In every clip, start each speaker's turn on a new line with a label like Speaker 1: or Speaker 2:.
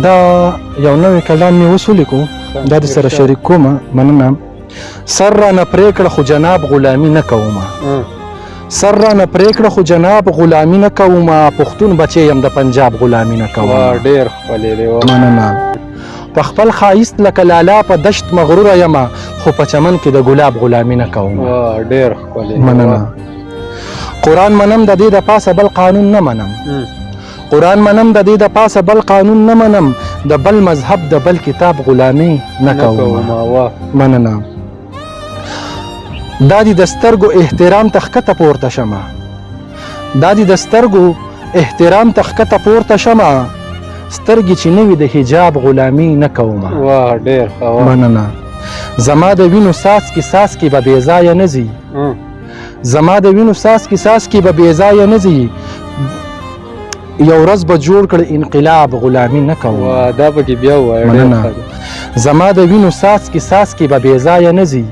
Speaker 1: دا یو نوی کلام مې اوس ولیکو، دا د سره شریک کوم. مننه. سر رانه پرې کړه خو جناب غلامي نه کومه، سر رانه پرې کړه خو جناب غلامي نه کومه، پښتون بچی یم د پنجاب غلامي نه کومه.
Speaker 2: ډېر ښکلی دی.
Speaker 1: مننه. په خپل ښایست لکه لالا په دشت مغروره یمه، خو په چمن کې د ګلاب غلامي نه کومه.
Speaker 2: ډېر ښکلی.
Speaker 1: مننه. قرآن منم د دې د پاسه بل قانون نه منم، قرآن منم د دې د پاسه بل قانون نه منم، د بل مذهب د بل کتاب غلامي نه کوم. مننه. دا دي د سترګو احترام ته ښکته پورته شمه، دا دي د سترګو احترام ته ښکته پورته شمه، سترګې چې نه وي د حجاب غلامي نه کومه.
Speaker 2: واه، ډېر ښه.
Speaker 1: مننه. زما د وینو څاڅکي څاڅکي به بې ځایه نه ځي، زما د وینو څاڅکي څاڅکي به بې ځایه نه ځي، یو ورځ به جوړ کړ انقلاب غلامي نه کوم.
Speaker 2: دا پکې بیا ووایه.
Speaker 1: مننه. زما د وینو څاڅکي څاڅکي به بې ځایه نه ځي،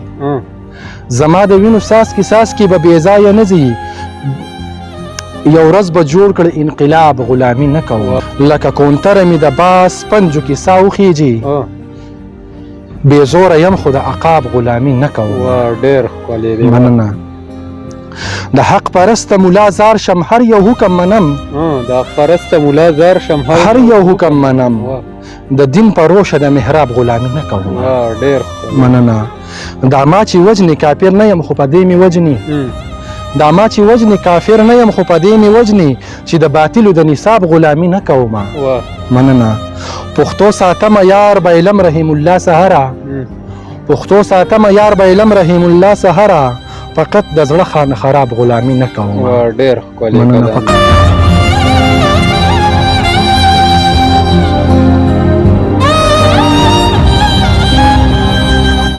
Speaker 1: زما د وینو څاڅکي څاڅکي به بې ځایه نه ځي، یو ورځ به جوړ کړ انقلاب غلامي نه کوم. لکه کونتره مې د باز پنجو کې سا وخیږي، بې زوره یم خو د عقاب غلامي نه کوم.
Speaker 2: ډېر ښکلی دی.
Speaker 1: مننه. د حق پرسته مولا زار شم هر یو حکم منم،
Speaker 2: د حق پرسته مولا زار شم
Speaker 1: هر یو حکم منم، د دین په روشه د محراب غلامي نه کوم.
Speaker 2: ډېر.
Speaker 1: مننه. دا ما چې وجنې کافر نه یم خو په دې مې وجنې، دا ما چې وجنې کافر نه یم خو په دې مې وجنې چې د باطلو د نصاب غلامي نه کوم. مننه. پښتو ساتمه یار بایلم رحیم الله سهره، پښتو ساتمه یار بایلم رحیم الله سهره، فقط د زړه خانه خراب غلامي نه کوم.
Speaker 2: ډېر ښکلی.
Speaker 1: مننه.